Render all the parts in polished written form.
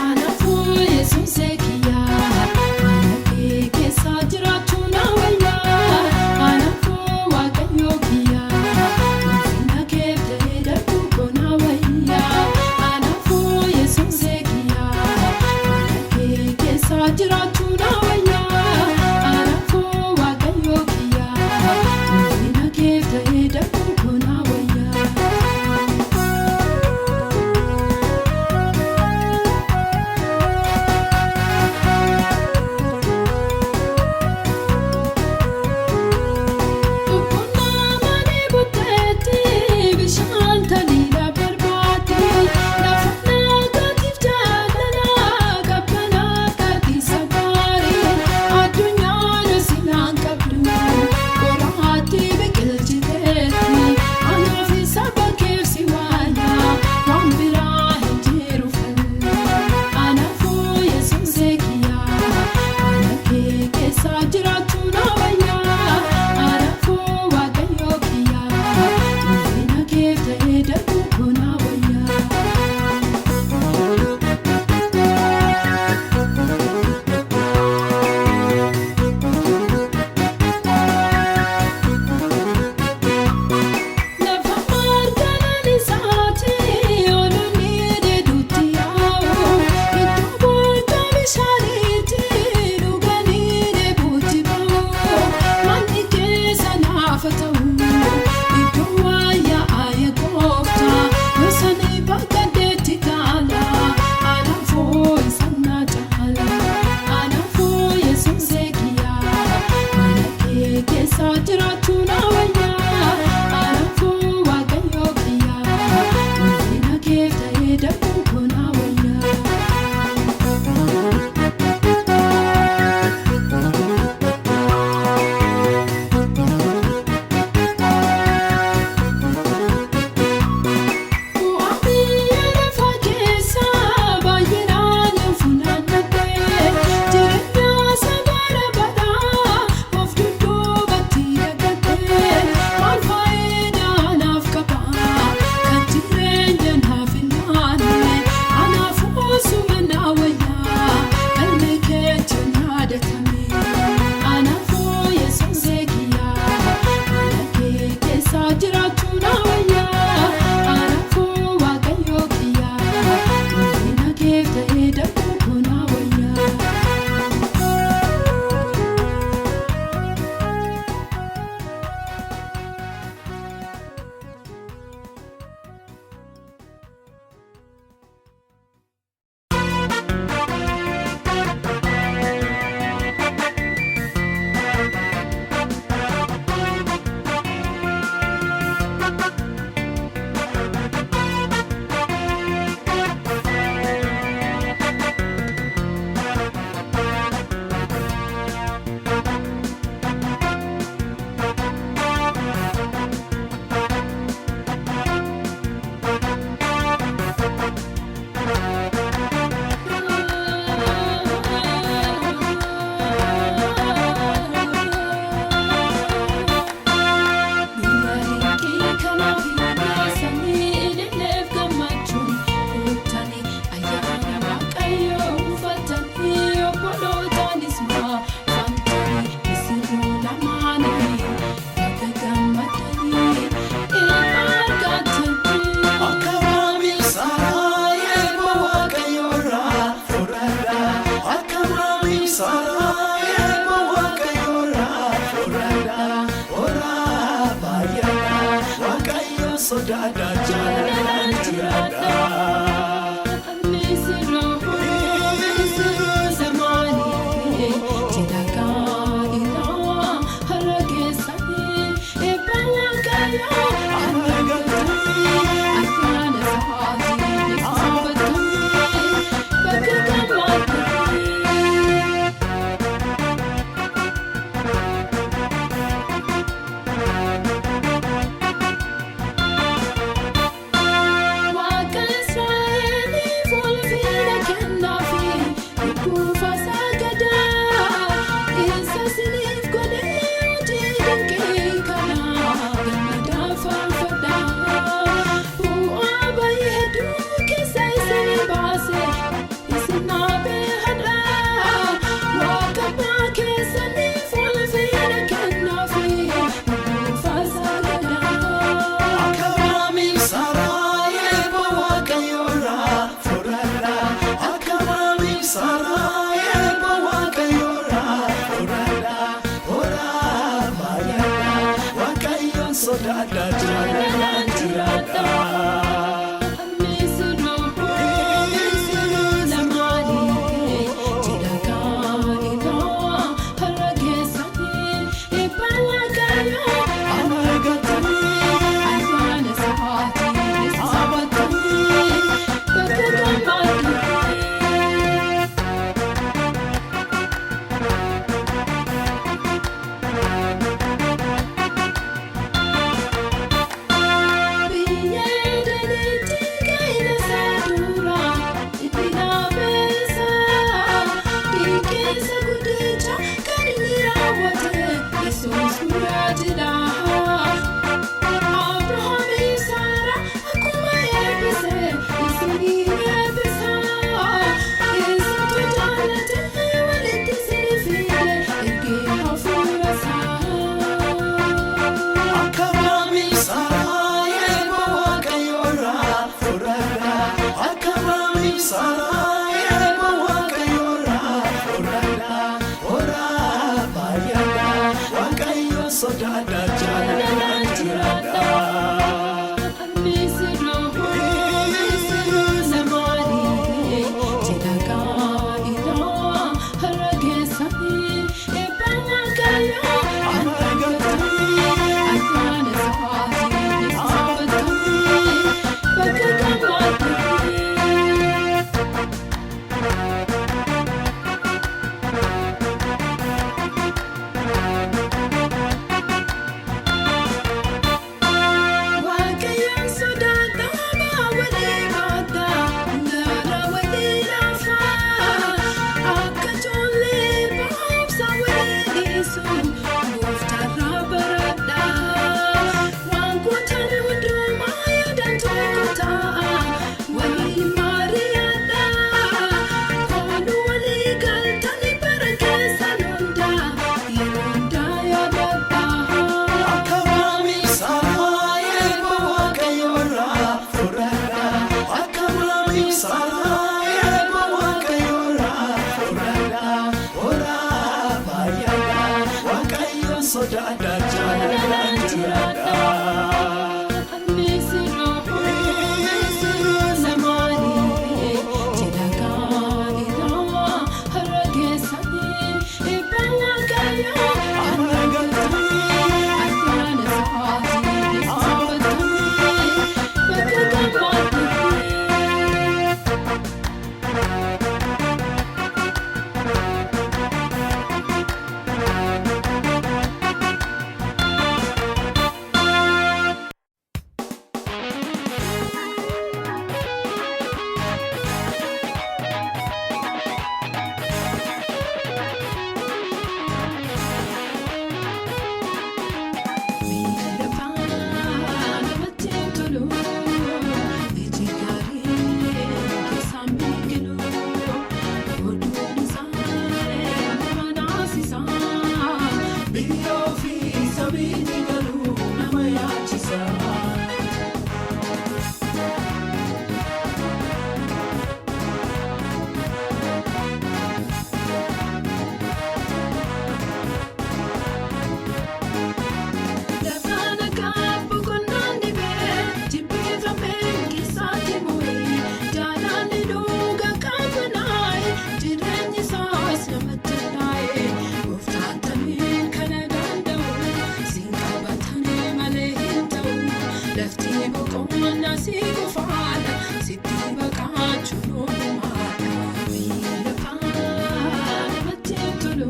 Anaafuu Yesuusee kiyyaa mana kee keessa jiraachuu na wayyaa. Anaafuu Waaqayyoo kiyyaa ulfina kee ta'ee darbuu koo na wayyaa. Anaafuu Yesuusee kiyyaa mana kee keessa jiraachuu na wayyaa. Anaafuu Waaqayyoo kiyyaa ulfina kee ta'ee darbuu koo na wayyaa. Boqqonnaa malee butteetti bishaan taliila barbaadde lafa nagaatiif jaalala qabbanaa kaatisa gaarii addunyaan sinaan qabdu qoraatti biqilchiteetti anaaf saba keessa waaya waan biraa hin jiru anaafuu Yesuusee kiyyaa mana kee keessa jiraachuu na wayyaa. Anaafuu Waaqayyoo kiyyaa ulfina kee ta'ee darbuu koo na wayyaa. Lafa marga lalisaati oolonni deeduutti yaa'u iddoo boolda bishaaniitti dhuganii deebuutti ba'u manni keessa naafa ta'u iddoo waayyaa ayya gooftaa yosanii bakka deetti gaala anaafuu isaan na caala anaafuu Yesuusee kiyyaa mana kee keessa jiraachuu na wayyaa. Anaafuu Waaqayyoo kiyyaa ulfina kee ta'ee darbuu koo na wayyaa. Bu'aa biyya lafaa keessa baay'inaan yoo funaannadhee jireenya sabara badaa of dudduubatti dagatee maal faayidaa naaf qaba kan jireenya naaf hin taane anaaf osuma na wayyaa galme keetti yaadatame anaafuu Yesuusee kiyyaa mana kee keessa jiraachuu na wayyaa. Anaafuu Waaqayyoo kiyyaa ulfina kee ta'ee darbuu koo na wayyaa. Dhugaa kanaaf sanyii ililleef gammachuun guuttanii ayyaana Waaqayyoo uffatanii obbolootanis maafamtanii misirroo lamaanii bakka gammadanii eebba argatanii. Akka maamii eebba Waaqayyoo irraa fudhadhaa. Akka maamii eebba Waaqayyoo irraa fudhadhaa. Horaa baay'adhaa. Waaqayyo sodaadhaa jaalalaan jiraadhaa. Misirroo misirroo lamaanii cidha gaa'elaa har'a keessanii eebba Waaqayyoo argatanii ayyaana isaatiin uffatanii bakka gammadanii. Sodaadhaa jaalalaan jiraadhaa. Akka Abrahaamii Saaraa eebba Waaqayyoo irraa fudhadhaa. Akka Abrahaamii Saaraa eebba Waaqayyoo irraa fudhadhaa. Horaa baay'adhaa Waaqayyo sodaadhaa jaalalaan jiraadhaa. Waaqayyoon sodaatamaa walii baata gaara walii lafaa akka ijoollee baabsa walii dhiisu gooftarraa baradhaa waan gootan hundumaa yaadan tokko ta'a waliin mari'adhaa kooluu walii galtanii bara keessan hundaa yeroo hundaa yaadadhaa. Akka Abrahaamii Saaraa eebba Waaqayyoo irraa fudhadhaa. Akka Abrahaamii Saaraa eebba Waaqayyoo irraa fudhadhaa. Horaa baay'adhaa Waaqayyo sodaadhaa jaalalaan jiraadhaa. Biyya ofii sabiini galuu nama yaachisa. Lafaana kaabbu kunnaan dhibee jibbiifameen keessaatti moo'ee jaalalli dhuga qabbanaa'e jireenyi isaas namatti taa'e gooftaan tamiin kana danda'u siin qabatanii malee hin ta'u lafti boqonnaa si qofaadha sitti baqachuun oolumaadha biyya lafaa namatti tolu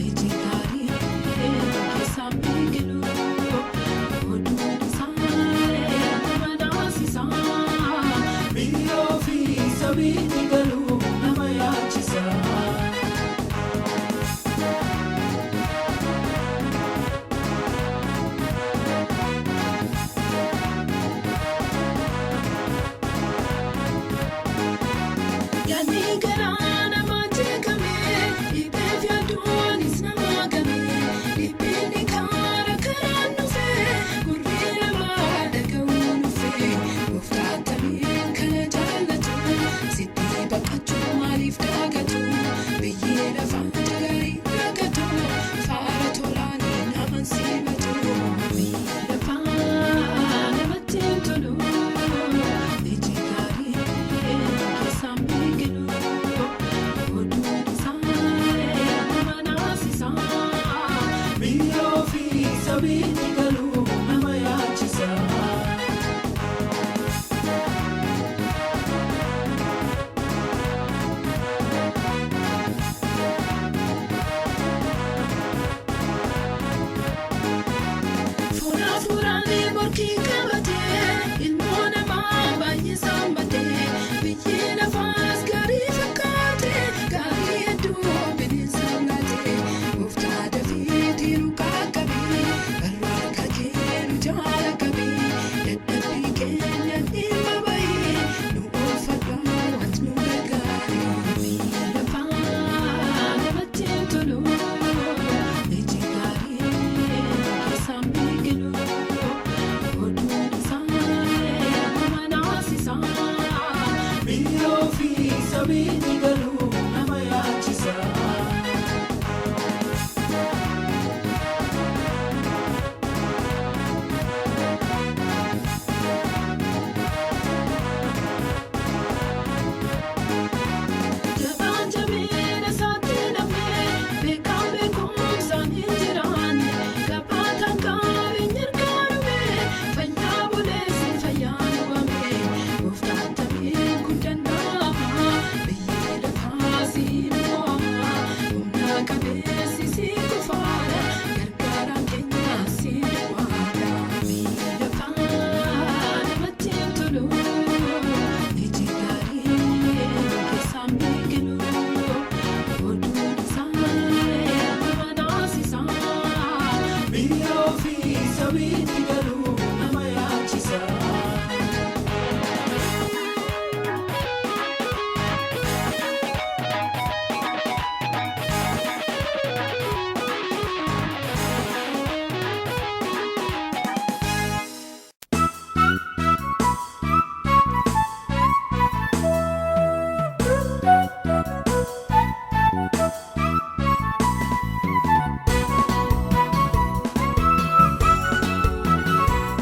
iji gaarii keessaan biqilu oduun isaa nama naasisa. Biyya ofii sabiini galuu nama yaachisa. Yaadni garaa namaa jeeqame dhibbeef yaaduunis nama game dhibbiin karaa karaan dhufe gurri namaa dhaga'uu dhufe gooftaan tamiin kana jaallatu sitti. sabiitti galuu nama yaachisa. Fuula fuuraan morkii qabatee ilmoo namaa baay'ee saambatee biyyi lafaas gaarii fakkaate gaarii hedduu bineensa laate gooftaa dafii tiiruu qaqqabee barraaqaa keenu jaala qabee dadhabbii keenya dhimma bahee nu oolfadhaa wanti nu gargaare biyyi lafaa namatti hin tolu iji gaarii. Keessaan biqilu oduun isaa nama naasisa. Biyya ofii sabiitti galuu nama yaachisa. Jabaan jabeena isaatti nam'ee beekaan beekumsaan hin jiraanne gabbaataan qabeenya harkaa dhumee fayyaa buleessi fayyaa dhugame gooftaan taphee kun danda'ama biyyi lafaa siin mo'ama humna qabeessi si kufaara gargaaraan keenya si duwwaadha biyyi lafaa namatti hin tolu iji gaarii keessaan biqilu oduun isaa nama naasisa. Biyya ofii sabiitti galuu nama yaachisa. Thank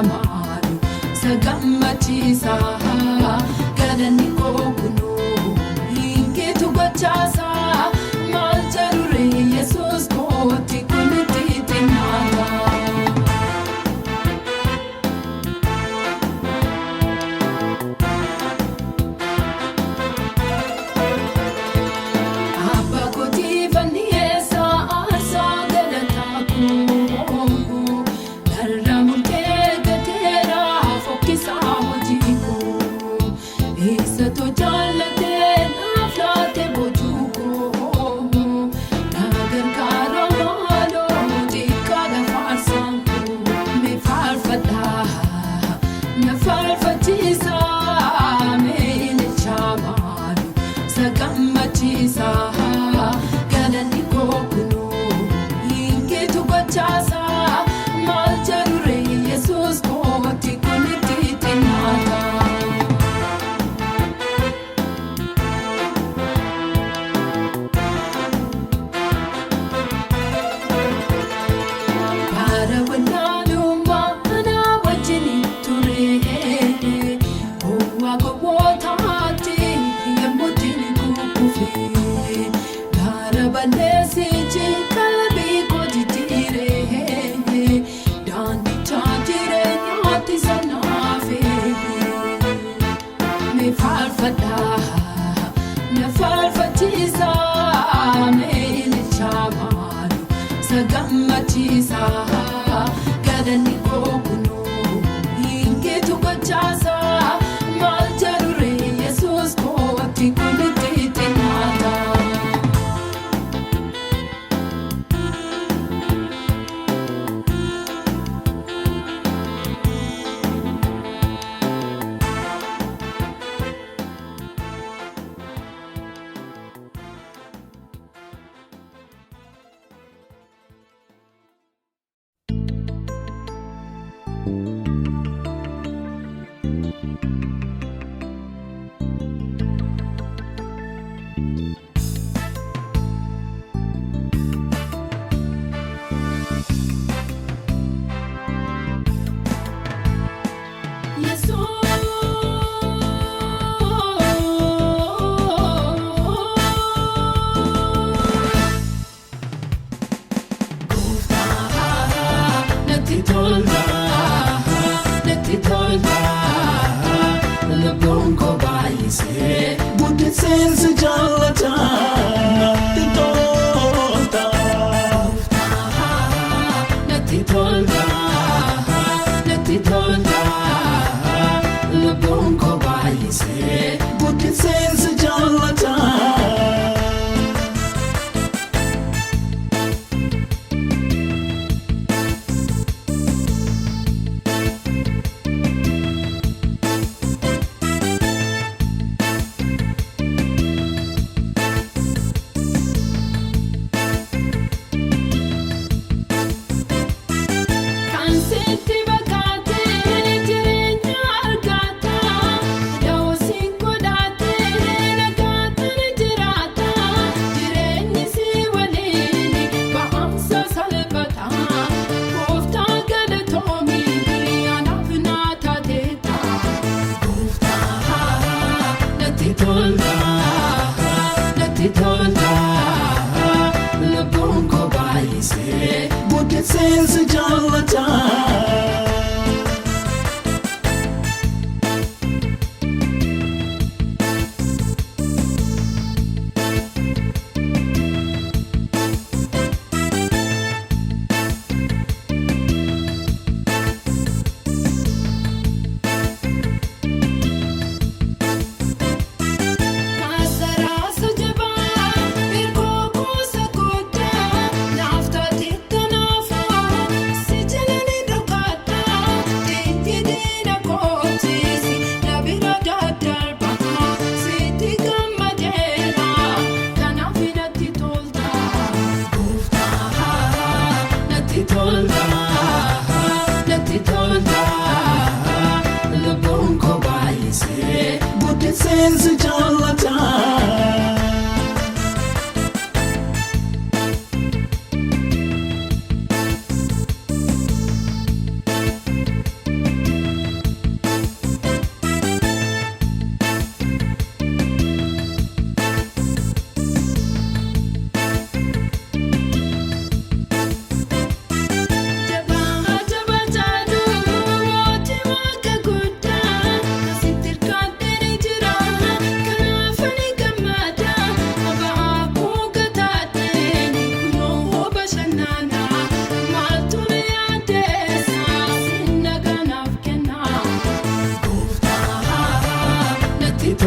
Maalu isa gammachiisa. Galanni koo kunoo hinkeetu gochaasa. Maal jedhure Yesuus kootti kunitti xinnaata. Abbaa kootiif anniyeessa aarsaa galataa koo. Narra murtee gateera fokkisaa hojii koo. Eessatoo jaallatee naaf laate boojuu koo. Na gargaara maaloo xiqqaadha faarsaan koo. Mee faarfadhaa na faarfachiisa mee ililchaa maalu isa gammachiisa. Galanni koo kunoo hinkeetu gochaasa. Maal jedhure Yesuus kootti kunitti xinnaata. Bara wallaalummaa ana wajjin ture. Gowwaa gowwootaatti yemmuu ittiin kukkufe. Gaara balleessichi qalbii koo jijjiire. Daandichaa jireenyaatti sanaafe. Mee faarfadhaa na faarfachiisa mee ililchaa maalu isa gammachiisa. Galanni koo kunoo hinkeetu gochaasa. Maal jedhure Yesuus kootti kunitti xinnaata. Yesuus. Gooftaa natti tolta, natti tolta, lubbuun koo baay'isee. Guddiseen si jaallata natti tolta. Gooftaa natti tolta, natti tolta, lubbuun koo baay'isee. Guddiseen si jaallata. Kan sitti bakkaatee jireenya argata, dawoo godhatee nagaatan jiraata. Jireenyi si waliin ba'amsa salphata. Gooftaa galatoomii anaaf naa taateetta. Gooftaa natti tolta, natti tolta, lubbuun koo baay'isee. Guddiseen si jaallata. Kaasaraasa jabaa ergoo kuusa guddaa naaf taatee tanaafuu si jalani dhokkataa dinjidina kootiisi na bira daddarba sitti gammadeera kanaaf natti tolta. Gooftaa natti tolta, natti tolta, lubbuun koo baay'isee. Guddiseen si jaallata.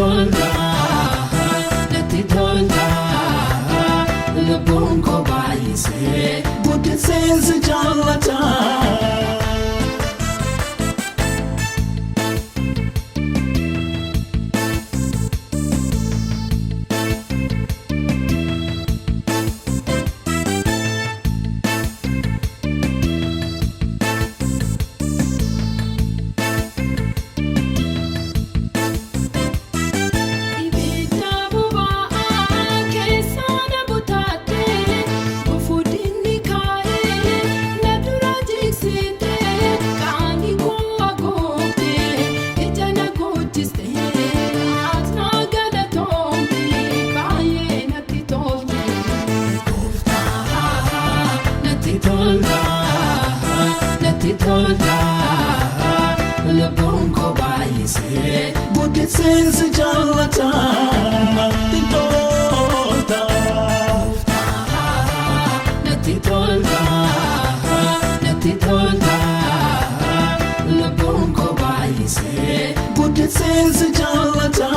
tolta, natti tolta, lubbuun koo baay'isee. Guddiseen si jaallata. Ibidda boba'aa keessa na butaattee ofuudhinni kaa'ee na dura jigsitee qaanii koo haguugdee ija na guddistee ati na galatoomte baay'ee natti tolte gooftaa natti tolta natti tolta lubbuun koo baay'isee. Guddiseen si jaallata. Natti tolta. Natti tolta, natti tolta, lubbuun koo baay'isee. Guddiseen si jaallata.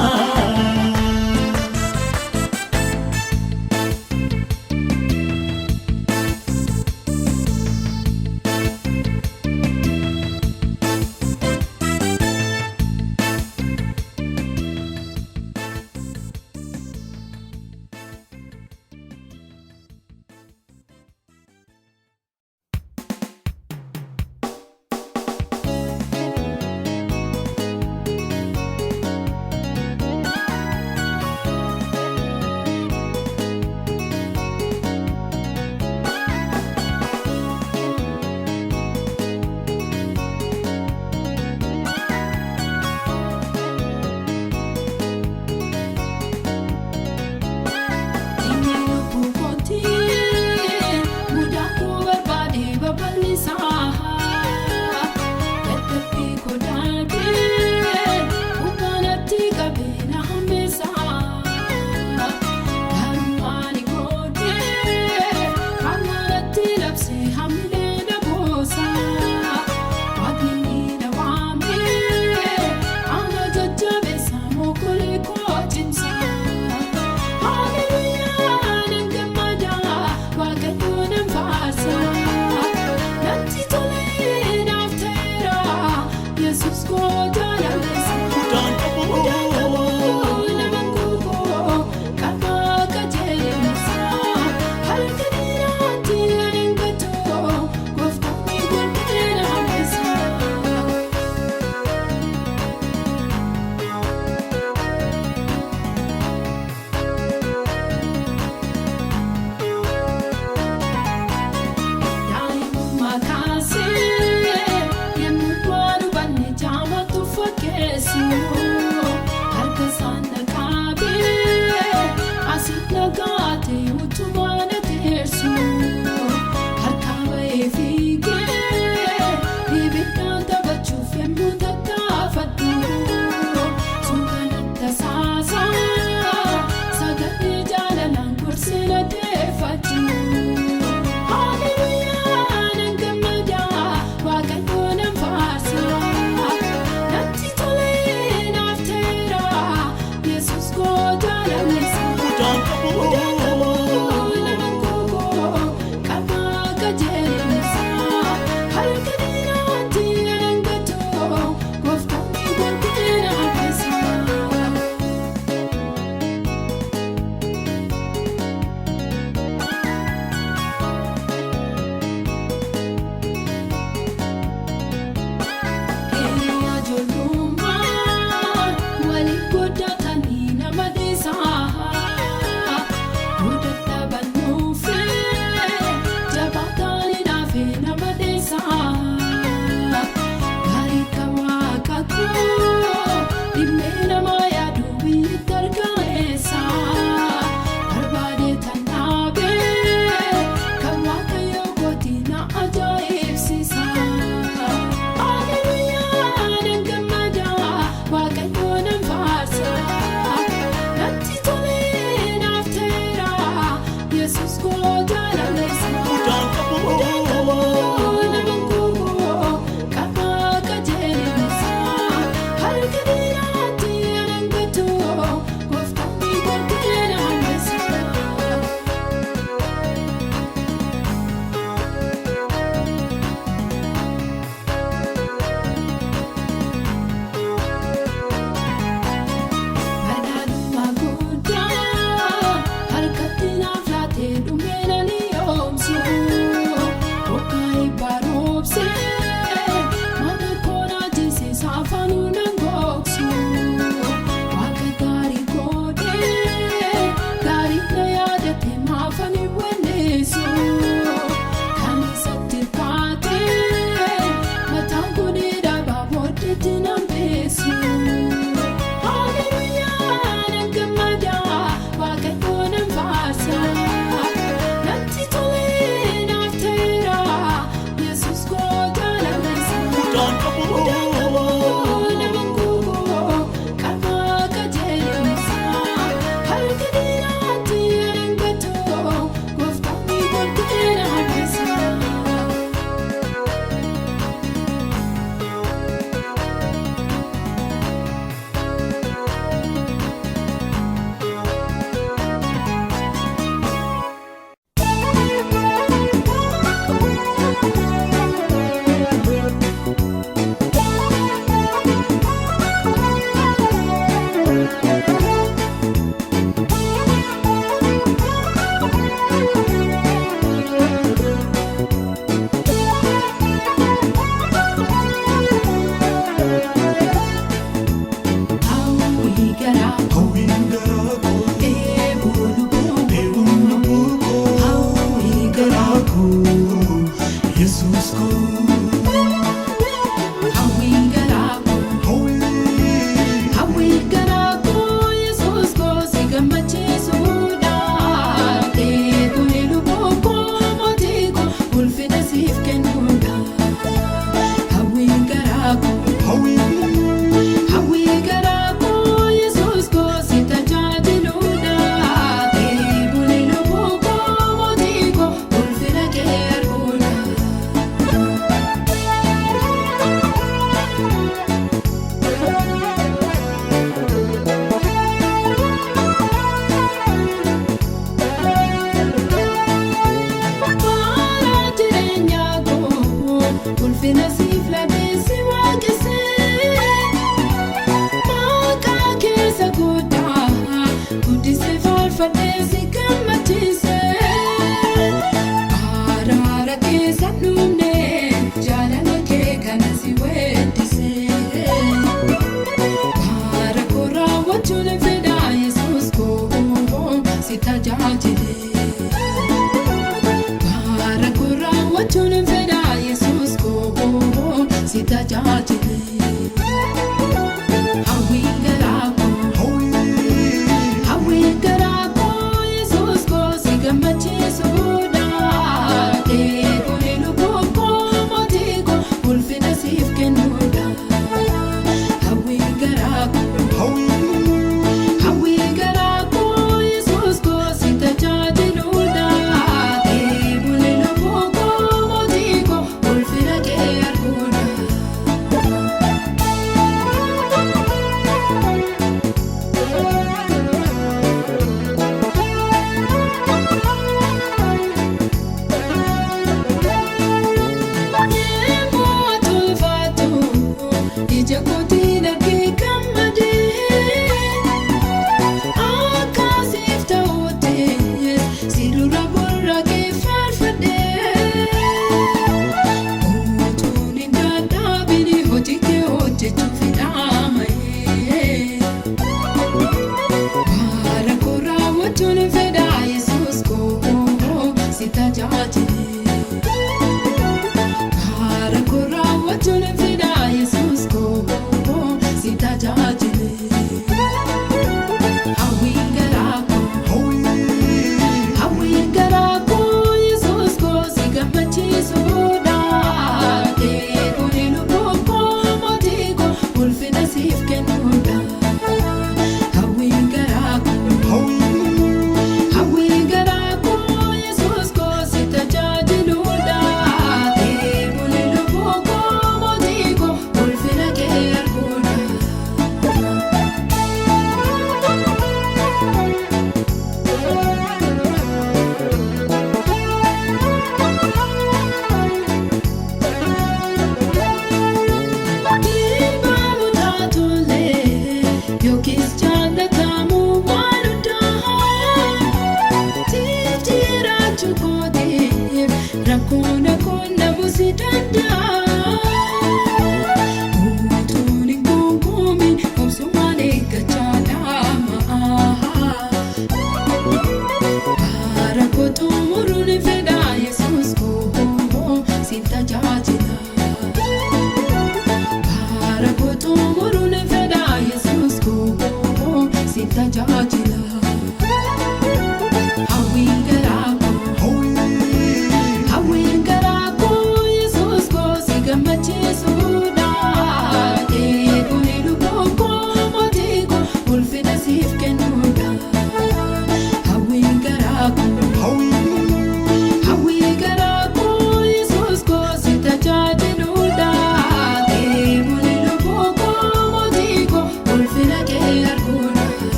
Bara jireenyaa koo ulfina siif laatee si waaqessee maqaa keessa guddaa guddisee faarfadhee si gammachiisee araara keessa dhumne jaalala kee kana si weeddisee bara koo raawwachuun fedha Yesuus koo si tajaajilee. Bara koo raawwachuun fedha Yesuus koo si tajaajile. Hawwiin garaa koo hawwiin garaa koo Yesuus koo si gammachiisuudha. Dheebuun lubbuu koo mootii koo ulfina siif kennuudha. Hawwiin garaa koo. Hawwiin garaa koo Yesuus koo si tajaajiluudha. Dheebuun lubbuu koo mootii koo ulfina kee arguudha. Yemmuu tolfaatu ija kootiin argee gammadee. Akkasiif ta'uutti si dura borraaqee faarfadhee. Utuun hin dadhabin hojii kee hojjechuuf hidhamee. Bara koo raawwachuun fedha Yesuus koo si tajaajile. Bara koo raawwachuun fedha Yesuus koo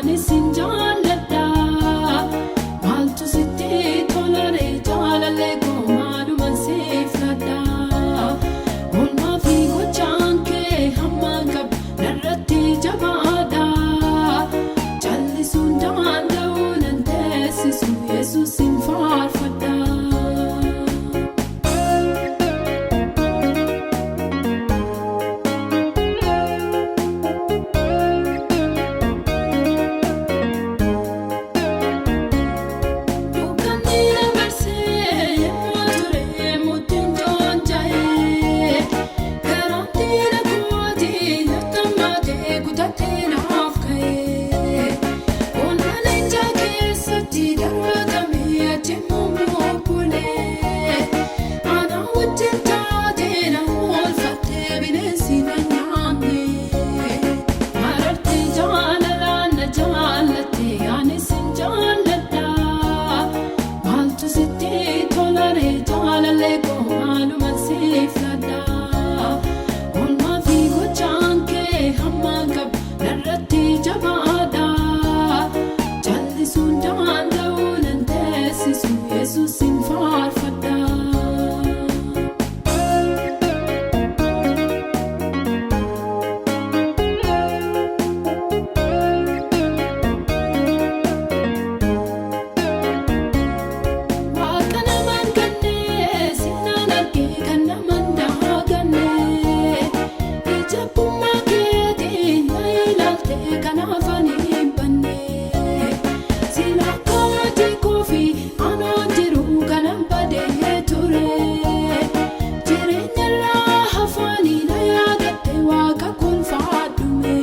anis sin jaalladha. Maaltu sitti tolaree jaalallee koo maalumaan siif ladha. Oolmaa fi gochaan kee hammaan qabu narratti jabaadha. Jallisuun danda'u nan teessisu Yesuus hin faarfadha. Dukkanni na marsee yemmuu ture murtiin joonja'ee karaan dhiira kootii natti kutattee naaf ka'ee qonna leencaa keessatti darbatamee achi mummuukulee ana wajjin taatee na oolfattee bineensi na nyaanne. Marartee jaalalaan na jaallatte anis sin jaalladha. Maaltu sitti tolaree jaalallee koo maalumaan siif ladha. Oolmaa fi gochaan kee hammaan qabu narratti jabaadha. Jallisuun danda'u nan teessisu Yesuus hin faarfadha. Waaqa namaan kanneen sinnaan argee kan namaan daagannee ija abbummaa keetiin na ilaaltee kanaaf ani hin bannee sila akka hojii koofi anaan jiru kanan badee ture jireenya irraa hafaanii na yaadatte waaqa kolfaadhume.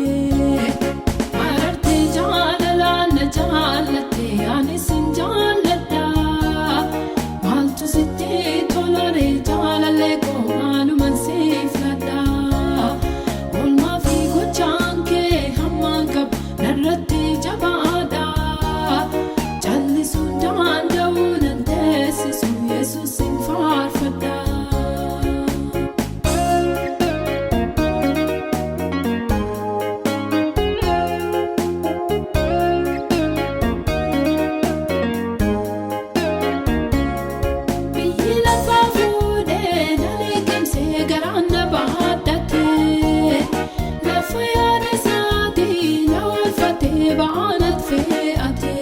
Marartee jaalalaan na jaallatte anis sin jaalladha. Maaltu sitti tolaree jaalallee koo maalumaan siif ladha. Oolmaa fi gochaan kee hammaan qabu narratti jabaadha. Jallisuun danda'u nan teessisu Yesuus hin faarfadha. Biyyi lafaa fuudhee na liqimsee garaan na baadhate. Lafa yaada isaatii na oolfatee ba'aanat fe'ate.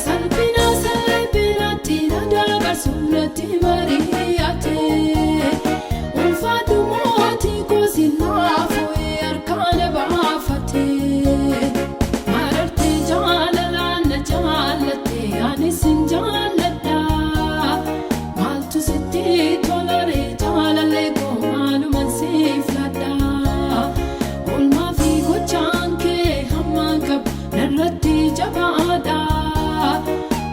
Salphina salphinaatti na dabarsuun natti mari'ate. Ulfaadhu mootii koo sinnaa foo'ee harkaan na baafate. Marartee jaalalaan na jaallatte anis sin jaalladha. Maaltu sitti tolaree jaalallee koo maalumaan siif ladha. Oolmaa fi gochaan kee hammaan qabu narratti jabaadha.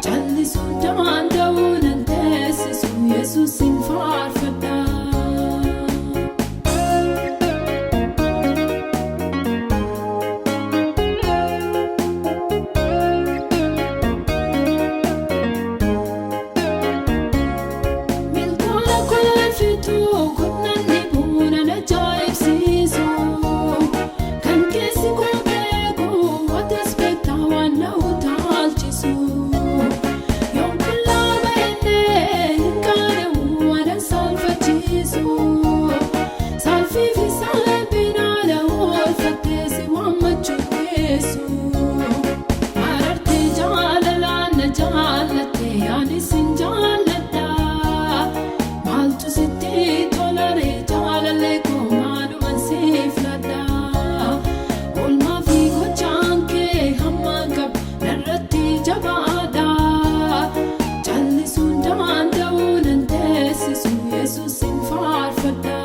Jallisuun danda'u nan teessisu Yesuus hin faarfadha. Milkoona kolfituu kunnaan buuna na ajaa'ibsiisu. Kan keessi koo beeku watas beektaa waan na utaalchisu. Yoom qullaa bahinee hin qaana'u waan saalfachiisu. Saalfii fi salphinaa na oolfattee si waammachuu teessu. Marartee jaalalaan na jaallatte anis sin jaalladha. Maaltu sitti tolaree jaalallee koo maalumaan siif ladha. Oolmaa fi gochaan kee hammaan qabu narratti jabaadha. Jallisuun danda'u nan teessisu Yesuus hin faarfadha.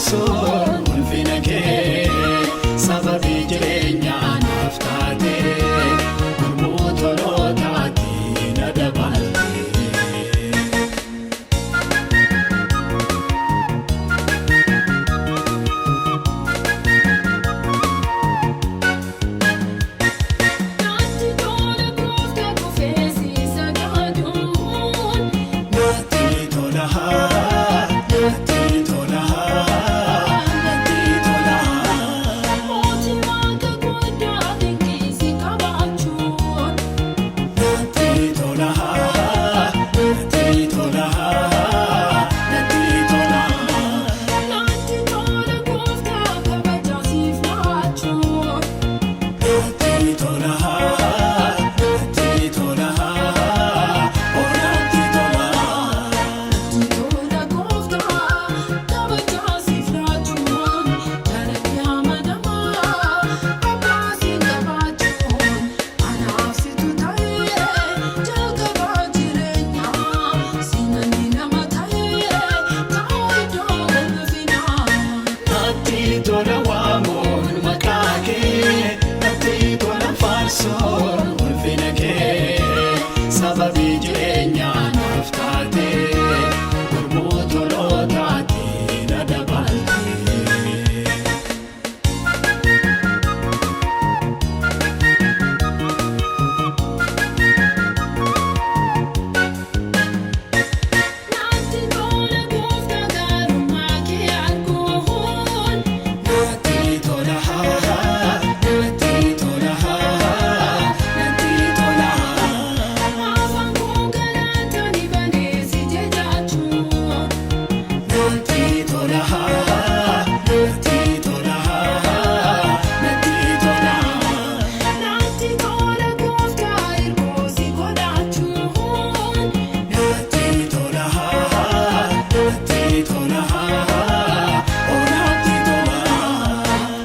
faarsuun ulfina kee sababii jireenyaa naaf taate gurmuu tolootaatti na dabalte. Natti tola gooftaa kufee si sagaaduun. Natti tola, natti tola, natti tola. Mootii waaqa guddaa dinqii qabaachuun. Natti tola, natti tola, natti tola. Natti tola gooftaa kabajaa siif laachuun. Natti tola, natti tola, oh natti tola. Natti tola gooftaa kabajaa siif laachuun. Jaalladhi amanamaa abbaa si qabaachuun. Anaaf situ ta'ee jalqabaa jireenyaa. Siinanni nama ta'ee ta'uu iddoo ulfinaa. Natti tola waamuun maqaa kee, natti tola faarsuun ulfina kee, sababii jireenyaa naaf taate, gurmuu tolootaatti na dabalte. Natti tola gooftaa gaarummaa kee arguun. Natti tola, natti tola, natti tola. Afaan koo galataan banee si jajaachuun. Natti tola, natti tola, natti tola. Natti tola gooftaa ergoo si godhachuun. Natti tola, natti tola, oh natti tola.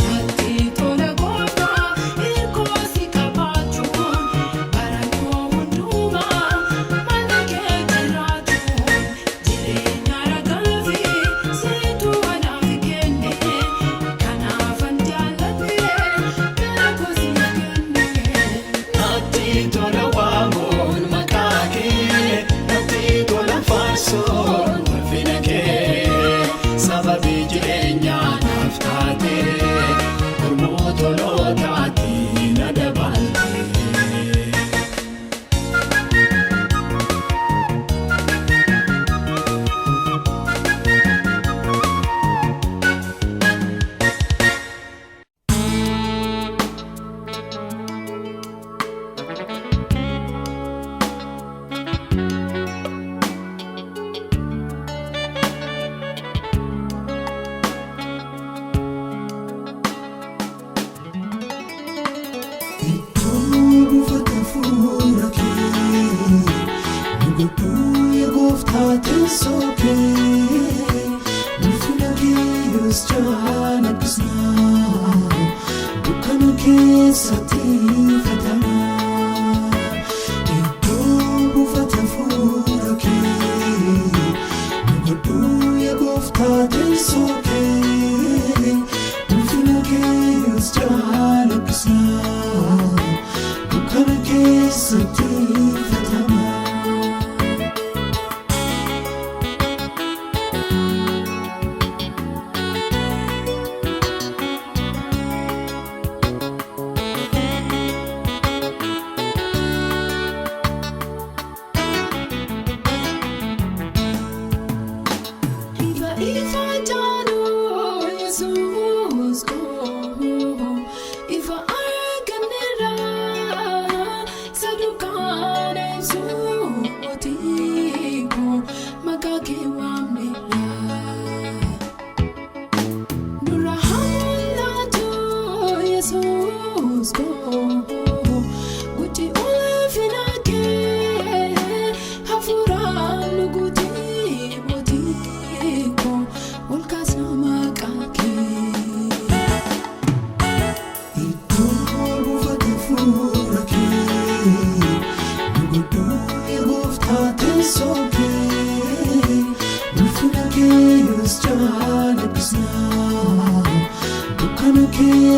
Natti tola gooftaa ergoo si qabaachuun. Bara koo hundumaa mana kee jiraachuun. Jireenya ragaa fi seetu anaaf kenne. Kanaafan jaalladhee gara koo si kenne. Natti tola waamuun maqaa kee, natti tola faarsuun ulfina kee, sababii jireenyaa naaf taate, gurmuu tolootaatti na dabalte. Iddoo buufata fuula kee, nu godhuu yaa gooftaa teessoo kee, ulfina kee yoos jaalabbisnaa, dukkana keessatti fatamaa. Iddoo buufata fuula kee, nu godhuu yaa gooftaa teessoo kee, ulfina kee yoos jaalabbisnaa, dukkana keessatti fatamaa. Ifa ifa jaaluu.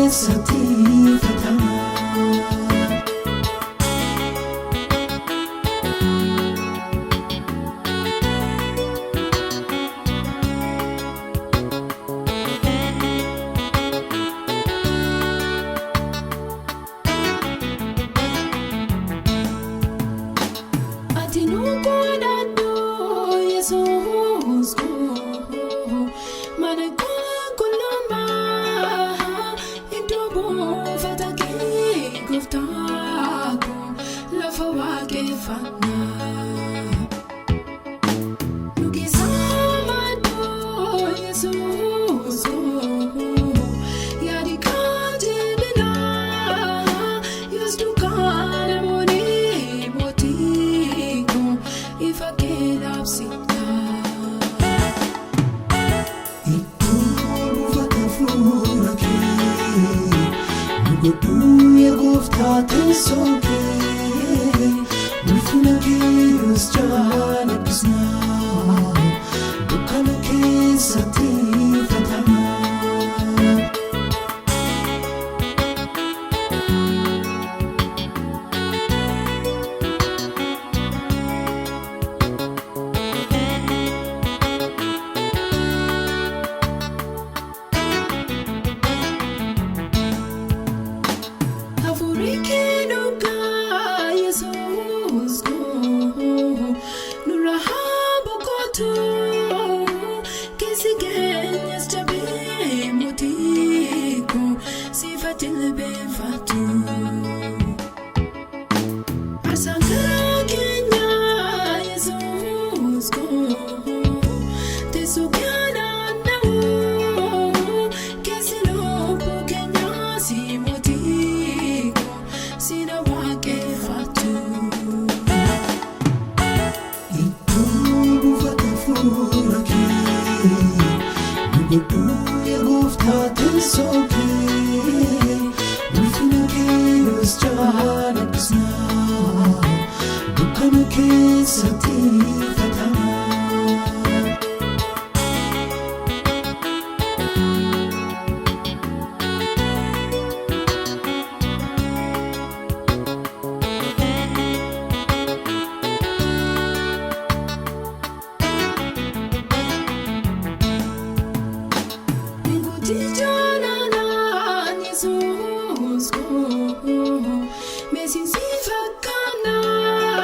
keessatti ifatama. Ati nu godhadhu Yesuus koo mana qulqullummaa iddoo buufata kee gooftaa koo lafa waaqeffannaa. Nu keessaa madduu Yesuus koo yaadi qajeelinaa yoos dukkaana moonee mootii koo ifa kee labsinaa. Iddoo buufata fuula kee nu godhuu yaa gooftaa teessoo kee ulfina kees jaalakkisnaa dukkana keessatti ifatama. Hafuurri kee dhugaa Yesuus koo nurra haa boqotu keessi keenyas jabee mootii koo sifa jilbeenfatu. Aarsaan karaa keenyaa Yesuus koo teessoo kanaan na'u keessi lubbuu keenyaa si mootii koo si na waaqeffatu. Iddoo buufata fuula kee nu godhuu yaa gooftaa teessoo kee ulfina kees jaalakkisnaa dukkana keessatti ifatama. Nkuti jaalalaa Yesuus koo meesisi fakkaannaa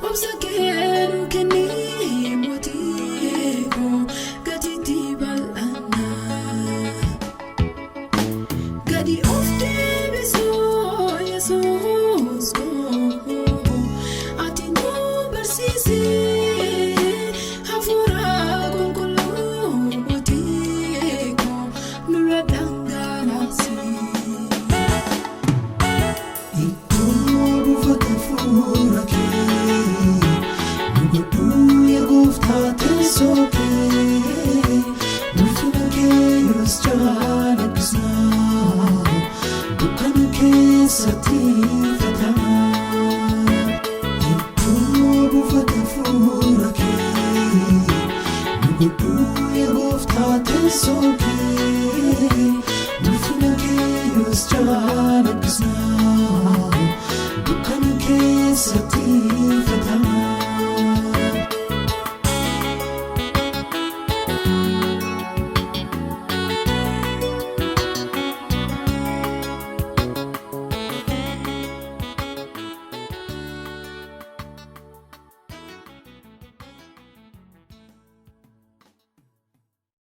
obsa kennu kennee mootii koo gatiitti bal'annaa. Gadi of deebisuu Yesuus koo ati nu barsiisi hafuura qulqulluu mootii koo nurra dhangalaasi. Iddoo buufata fuula kee nu godhuu yaa gooftaa teessoo kee ulfina kees jaalakkisnaa dukkana keessatti ifatama. Iddoo buufata fuula kee nu godhuu yaa gooftaa teessoo kee ulfina kees jaalakkisnaa dukkana keessatti.